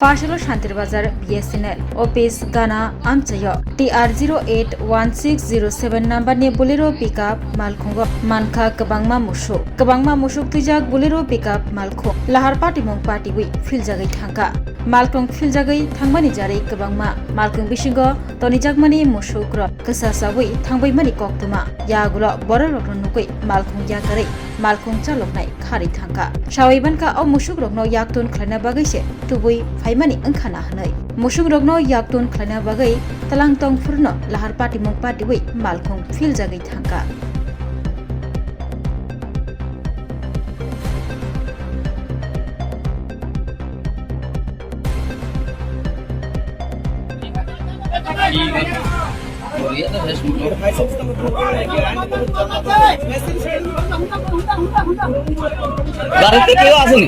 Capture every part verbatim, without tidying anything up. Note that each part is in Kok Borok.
Pasalo Shantir Bazar B S N L office gana amchaio T R zero eight one six zero seven number ni Bolero pickup malkhungo mankha kwbangma musuk. Kwbangma musuk twijak Bolero pickup malkhung lahar patimung patiwi philjagwi thangkha. Malkhung philjagwi thangmani jarwi kwbangma malkhung bisingo tonijakmani musukrok kwsa chawi thangbaimani koktwma. Yagulo bororokno nugwi malkhung yakarwi malkhung chaloknai kharwi thangkha. Sawi bankha o musukrokno yaktun khlaina bagwi se tubui phaimani wngkhana hwnwi. Musukrokno yaktun khlaina bagwi tlang tong phurno lahar patimung patiwi malkhung philjagwi thangkha. গাড়িতে কেউ আসেনি।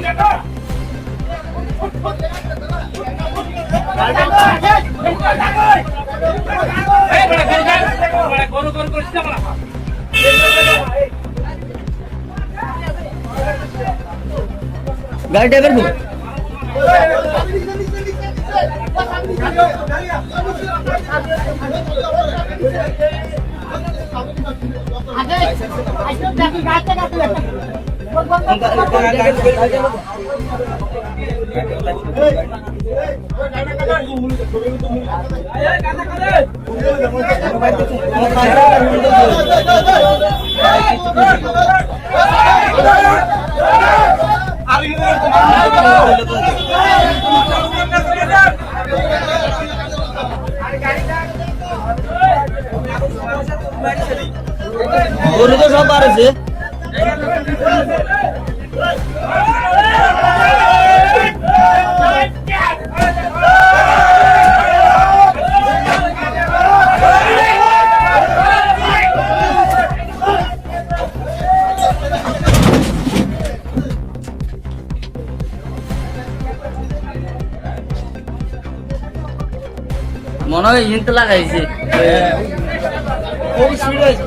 গাড়ি ড্রাইভার কই? গরু তো সব বার আছে। মনে হয় ইন তো লাগাইছে। খুব স্পিড হয়েছে।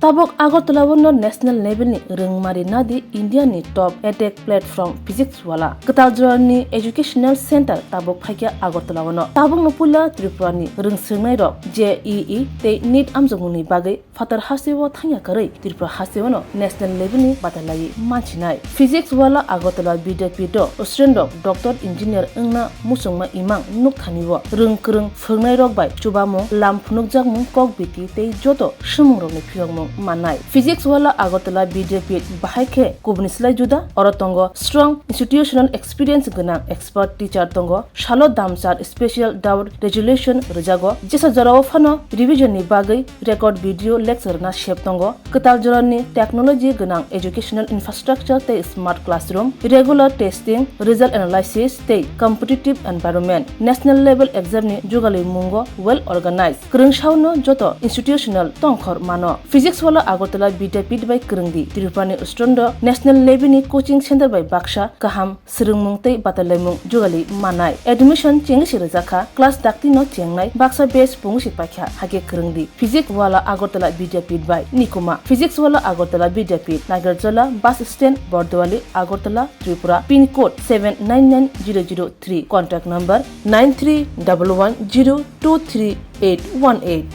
Tabuk Agartala o no national level ni rwngmari nadi India ni top edtech platform Physics Wala. Kwtal jora ni educational center tabuk phaikha Agartala o no. Tabuk no puila Tripura ni rwngswrwngnai rok J E E tei NEET amjokmung ni bagwi phatar hasteo thangya kwrwi Tripura hasteo no national level ni batalai manchinai. Physics Wala Agartala Vidyapith o student rok doctor engineer wngna muchungma imang nukthani o rwng kwrwng phwrwngnairok bai chubamung, lam phunukjakmung, kok biti tei joto swngmungrokni phiyokmung mannai. Physics Wala Agartala Vidyapith bahai khe kubuni slai juda. Oro tongo strong institutional experience gwnang expert teacher tongo, salo damchar special doubt resolution rwjago, jesa jorao phano revision ni bagwi record video lecture na sep tongo. Kwtal jorani technology gwnang educational infrastructure tei smart classroom, regular testing, result analysis tei competitive environment. National level exam ni jugalwi mungo well organized. Kwrwng saono joto institutional tongkhor mano. Physics Wala Agartala Vidyapith bai kwrwngdi. Tripura ni student rok national level ni coaching center bai baksa kaham swrwngmung tei batalaimung jugalwi mannai. Admission chengwi se rwjakha, class dakti no chengnai, baksa batch pungwi se paikha, hakhe kwrwngdi. Physics Wala Agartala Vidyapith bai Nikuma. Physics Wala Agartala Vidyapith, Nagarjola bus stand, Bordowali, Agartala, Tripura, pin code seven nine nine zero zero three, contact number nine three double one zero two three eight one eight.